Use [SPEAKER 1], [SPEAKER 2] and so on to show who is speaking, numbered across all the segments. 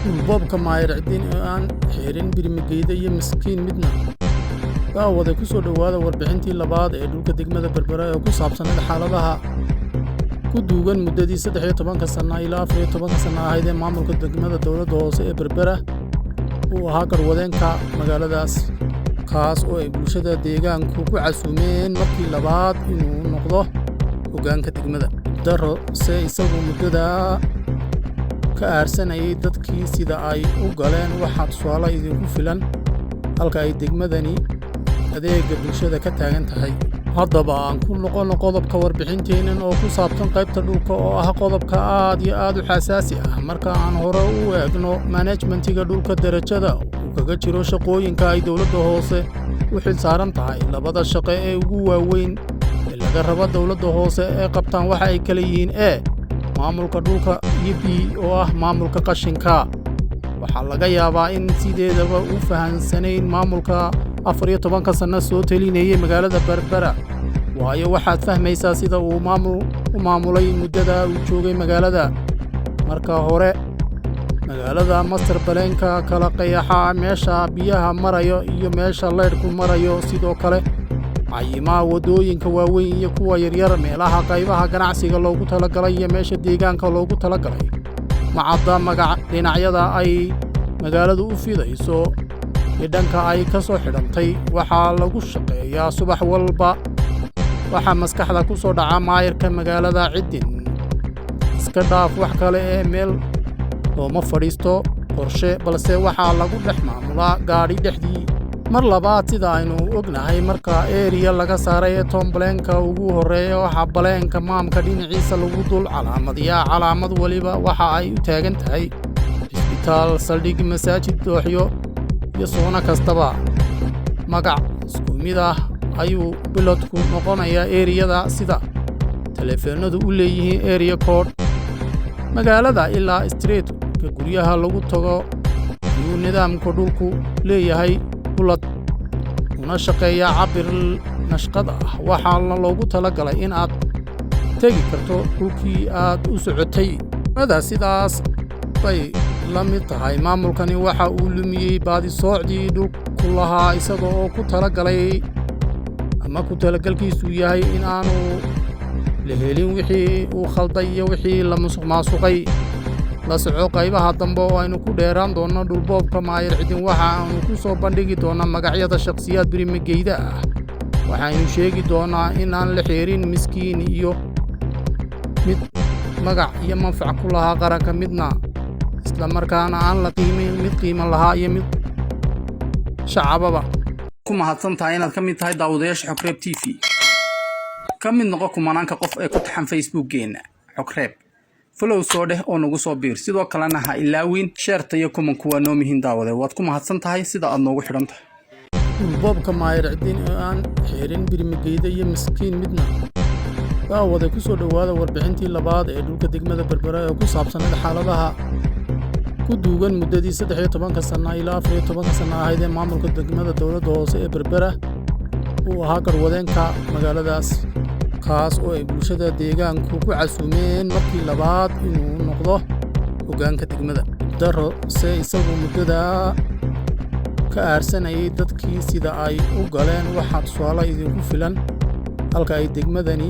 [SPEAKER 1] Dhulboobka maayar Cidin ee aan xeerin birmageyda iyo miskiin midna. Daawade, ku soo dhowaada warbixintii labaad ee dhulka degmada Berbera ee ku saabsanayd xaaladaha ku duugan muddadii 13-ka sanna ilaa 14-ka sanna ahayd ee maamulka degmada dowladda hoose ee Berbera uu ahaa garwadeenka magaaladaas, kaas oo ay bulshada deegaanku ku casuumeen markii labaad inuu noqdo hoggaanka degmada. Daro se isagu muddadaa ka aarsanayay dadkii sida ay u galeen. Waxaa tusaale idinku filan halka ay degmadani adeegga bulshada ka taagan tahay. Haddaba aan ku noqono qodobka warbixinteennan oo ku saabsan qaybta dhulka, oo ah qodobka aad iyo aad u xasaasi ah. Marka aan hore u eegno management-iga dhulka, darajada uu kaga jiro shaqooyinka ay dowladda hoose u xil saaran tahay, labada shaqo ee ugu waaweyn ee laga rabo dowladda hoose ee qabtaan waxa ay kala yihiin: E, maamulka dhulka, iyo B, oo ah maamulka qashinka. Waxaa laga yaabaa in sideedaba u fahansanayn maamulka 14-ka sanno soo telinayay magaalada Berbera, waayo waxaad fahmaysaa sida uu maamul u maamulay muddada uu joogay magaalada. Marka hore, magaalada master plan-ka kala qayaxa meesha biyaha marayo iyo meesha laydhku marayo, sidoo kale cayimaha waddooyinka waaweyn iyo kuwa yaryar, meelaha qaybaha ganacsiga loogu talagalay iyo meesha deegaanka loogu talagalay. Macadda magac dhinacyada ay magaaladu u fidayso iyo dhanka ay ka soo xidhantay. Waxaa lagu shaqeeyaa subax walba. Waxaa maskaxda ku soo dhaca maayarka magaalada Ciddin. Iska dhaaf wax kale ee meel looma fadhiisto qorshe, balse waxaa lagu dhex maamulaa gaadhi dhexdii. Mar labaad, sida aynu ognahay, marka area laga saaray ee town plan-ka ugu horreeya, waxaa plan-ka maamka dhinaciisa lagu dul calaamadiyaa. Calaamad waliba waxa ay u taagan tahay cisbitaal, saldhig, masaajid, dooxyo iyo soono kastaba. Magac isku mid ah ayuu bilodku noqonayaa area-da, sida taleefannadu u leeyihiin area code. Magaalada ilaa street-ka guryaha lagu tago ayuu nidaamka dhulku leeyahay bulad, una shaqeeyaa cabbir nashqad ah. Waxaana loogu talagalay in aad tegi karto dhulkii aad u socotay. Mada sidaas bay la mid tahay. Maamulkani waxa uu lumiyey baadisoocdii dhulku lahaa, isaga oo ku talagalay ama ku talagalkiisu yahay in aanu la helin wixii uu khalday iyo wixii la musuq maasuqay. La soco qaybaha dambe oo aynu ku dheeraan doonno dhulboobka maayar Cidin. Waxa aanu ku soo bandhigi doonnaa magacyada shakhsiyaad birimageyda ah. Waxaynu sheegi doonnaa in aan la xeerin miskiin iyo mid magac iyo manfac ku lahaa qaranka midna, isla markaana aan la qiimayn mid qiimo lahaa iyo mid shacababa.
[SPEAKER 2] Ku mahadsan tahay inaad ka mid tahay daawadayaasha Xogreeb TV. Ka mid noqo kumanaanka qof ee ku taxan Facebookkeenna Xogreeb. Follow soo dheh oo nagu soo biir. Sidoo kalena ha ilaawin share-ta iyo comment-ku, waa noo muhiim. Daawade, waad ku mahadsan tahay sida aad noogu xidhan tahay.
[SPEAKER 1] Dhulboobka maayar Cidin ee aan xeerin birmageyda iyo miskiin midna. Daawade, ku soo dhowaada warbixintii labaad ee dhulka degmada Berbera ee ku saabsanayd xaaladaha ku duugan muddadii 13-ka sanna ilaa 14-ka sanna ahayd ee maamulka degmada dowladda hoose ee Berbera uu ahaa garwadeenka magaaladaas, kaas oo ay bulshada deegaanku ku casuumeen markii labaad inuu noqdo hoggaanka degmada. Daro se isagu muddadaa ka aarsanayay dadkii sida ay u galeen. Waxaa tusaale idinku filan halka ay degmadani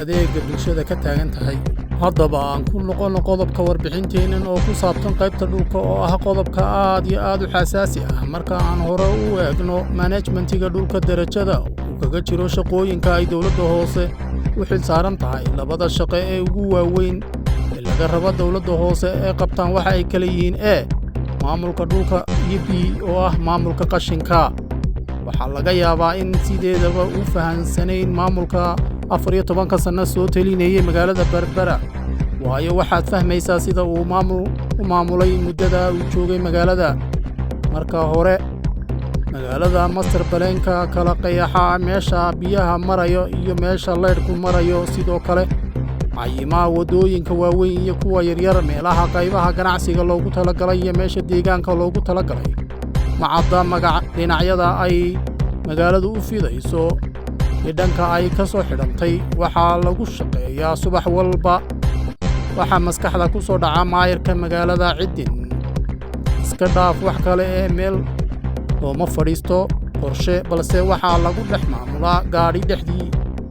[SPEAKER 1] adeegga bulshada ka taagan tahay. Haddaba aan ku noqono qodobka warbixinteennan oo ku saabsan qaybta dhulka, oo ah qodobka aad iyo aad u xasaasi ah. Marka aan hore u eegno management-iga dhulka, darajada uu kaga jiro shaqooyinka ay dowladda hoose u xil saaran tahay, labada shaqo ee ugu waaweyn ee laga rabo dowladda hoose ee qabtaan waxa ay kala yihiin: E, maamulka dhulka, iyo B, oo ah maamulka qashinka. Waxaa laga yaabaa in sideedaba u fahansanayn maamulka 14-ka sanno soo telinayay magaalada Berbera, waayo waxaad fahmaysaa sida uu maamul u maamulay muddada uu joogay magaalada. Marka hore, magaalada master plan-ka kala qayaxa meesha biyaha marayo iyo meesha laydhku marayo, sidoo kale cayimaha waddooyinka waaweyn iyo kuwa yaryar, meelaha qaybaha ganacsiga loogu talagalay iyo meesha deegaanka loogu talagalay. Macadda magac dhinacyada ay magaaladu u fidayso iyo dhanka ay ka soo xidhantay. Waxaa lagu shaqeeyaa subax walba. Waxaa maskaxda ku soo dhaca maayarka magaalada Ciddin. Iska dhaaf wax kale ee meel looma fadhiisto qorshe, balse waxaa lagu dhex maamulaa gaadhi dhexdii.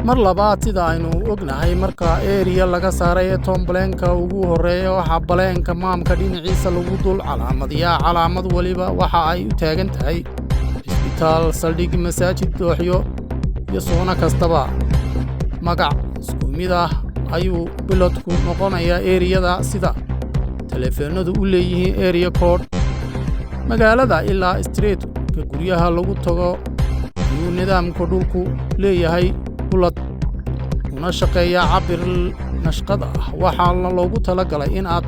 [SPEAKER 1] Mar labaad, sida aynu ognahay, marka area laga saaray ee town planka ugu horreeya, waxaa planka mapka dhinaciisa lagu dul calaamadiyaa. Calaamad waliba waxa ay u taagan tahay cisbitaal, saldhig, masaajid, dooxyo iyo zone kastaba. Magac isku mid ah ayuu plotku noqonayaa areayada, sida taleefannadu u leeyihiin area code. Magaalada ilaa streetka guryaha lagu tago ayuu nidaamka dhulku leeyahay plot, una shaqeeyaa cabbir nashqad ah. Waxaana loogu talagalay in aad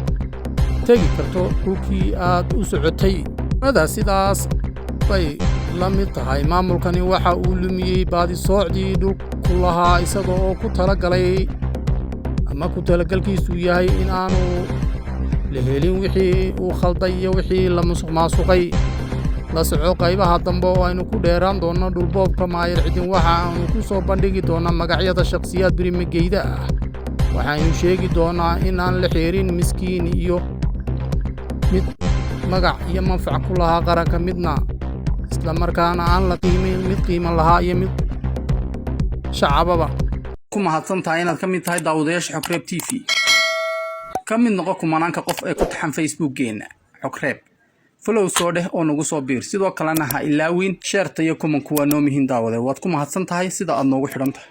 [SPEAKER 1] tegi karto dhulkii aad u socotay. Mada sidaas bay la mid tahay. Maamulkani waxa uu lumiyey baadisoocdii dhulku lahaa, isaga oo ku talagalay ama ku talagalkiisu yahay in aanu la helin wixii uu khalday iyo wixii la musuq maasuqay. La soco qaybaha dambe oo aynu ku dheeraan doonno dhulboobka Maayar Cidin. Waxa aanu ku soo bandhigi doonnaa magacyada shakhsiyaad birimageyda ah. Waxaynu sheegi doonnaa in aan la xeerin miskiin iyo mid magac iyo manfac ku lahaa qaranka midna, isla markaana aan la qiimayn mid qiimo lahaa iyo mid shacababa.
[SPEAKER 2] Ku mahadsan tahay inaad ka mid tahay daawadayaasha Xogreeb TV. Ka mid noqo kumanaanka qof ee ku taxan Facebookkeenna Xogreeb. Follow soo dheh oo nagu soo biir. Sidoo kalena ha ilaawin shareta iyo commentku, waa noo muhiim. Daawade, waad ku mahadsan tahay sida aad noogu xidhan tahay.